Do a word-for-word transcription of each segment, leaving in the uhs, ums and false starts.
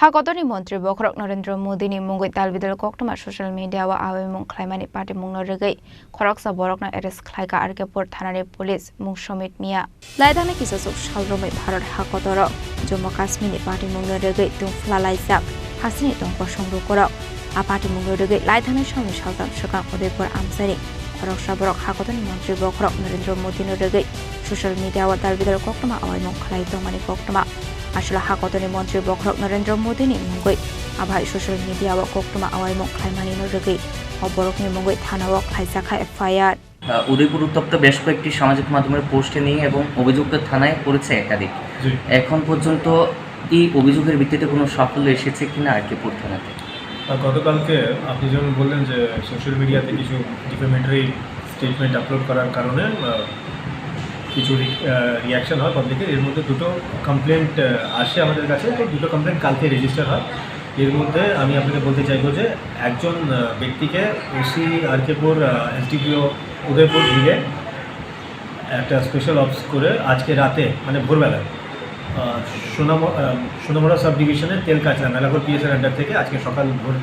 Ha kotorni montri bokhorok Narendra Modini mungwi dalbidal koktwma social media o awaimung khlaimani patimungno rwgwi khoroksa borokno arrest khlaikha R K Pur thanani police, mung Somit Mia. Laithani kisasuk sal romwi Bharat ha kotoro Jammu Kashmirni patimungno rwgwi tungphla laijak hasini tong kosong lukurok. A patimungno rwgwi laithani salni saltham swkang Udaipur amchaini khoroksa borok ha kotorni montri bokhorok Narendra Modino rwgwi social media o dalbidal koktwma awaimung khlai tongmani koktwma. Aswla ha kotorni montri bokhorok Narendra Modini mungwi abai social media o koktwma awaimung khlaimanino rwgwi o borokni mungwi thana o khlaijakha F I R. আহ, উদয়পুর উত্তপ্ত বেশ কয়েকটি সামাজিক মাধ্যমের পোস্টে নিয়ে এবং অভিযুক্ত থানায় করেছে একাধিক। জি। এখন পর্যন্ত এই অভিযোগের ভিত্তিতে কোনো সাফল্য এসেছে কিনা আর কি থানাতে? আহ, গতকালকে আপনি যেমন বললেন যে সোশ্যাল মিডিয়াতে কিছু ডিফেমেটরি স্টেটমেন্ট আপলোড করার কারণে, আহ, কিছু রি-, আহ, রিয়াকশন হয় পাবলিকের। এর মধ্যে দুটো কমপ্লেন্ট, আহ, আসে আমাদের কাছে, তো দুটো কমপ্লেন্ট কালকে রেজিস্টার হয়। এর মধ্যে আমি আপনাকে বলতে চাইবো যে একজন, আহ, ব্যক্তিকে ওসি আর কে পুর, আহ, এসডিপিও উদয়পুর মিলে একটা স্পেশাল অপস করে আজকে রাতে, মানে ভোরবেলা, আহ, সোনাম-, আহ, সোনামুড়া সাব ডিভিশনের তেলকাচরা মেলাঘর পিএসের আন্ডার থেকে আজকে সকাল ভোর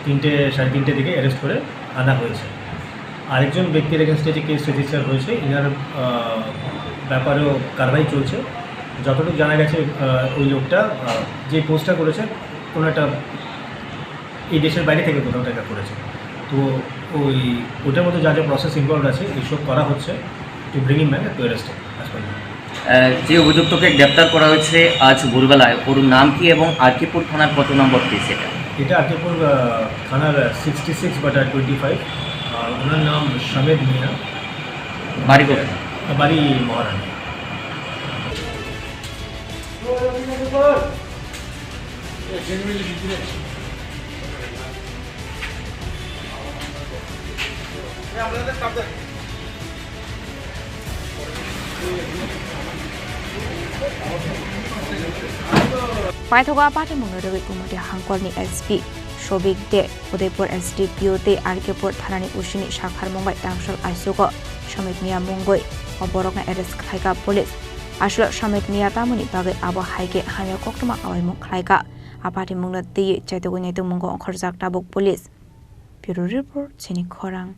তিনটে, সাড়ে তিনটে দিকে অ্যারেস্ট করে আনা হয়েছে। আরেকজন ব্যক্তির এগেনস্টে যে কেস রেজিস্টার হয়েছে, ইনার, আহ, ব্যাপারেও কারবাই চলছে। যতটুকু জানা গেছে, আহ, ওই লোকটা, আহ, যে পোস্টটা করেছে, কোনো একটা এই দেশের বাইরে থেকে কোথাও টাকা করেছে। তো ওই, ওটার মধ্যে যা যা প্রসেস ইনভলভ আছে, এইসব করা হচ্ছে to bring him back to arrest as per law। আহ, যে অভিযুক্তকে গ্রেপ্তার করা হয়েছে আজ ভোরবেলায়, ওর নাম কি এবং আরকিপুর থানার কত নম্বর কেস এটা? এটা আরকিপুর, আহ, থানার সিক্সটি সিক্স বাটা টোয়েন্টি ফাইভ। আর ওনার নাম শামেদ মিয়া। বাড়ি কোথায়? বাড়ি মহারানী। Paithago a patimungno rwgwi Kumudi hangkorni S P Sobik De, Udaipur S D P O tei R K Pur thanani usini sakharmung bai tangsal aisugo Somit Mia mungwi o borokno arrest khlaikha police. Aswk Somit Mia tamoni bagwi abo hai khe hamya koktwma awaimung khlaikha. A patimungno twiwi chaitugwi naitukmungo ongkhorjak tabuk police. Bureau Report, Chini Khorang.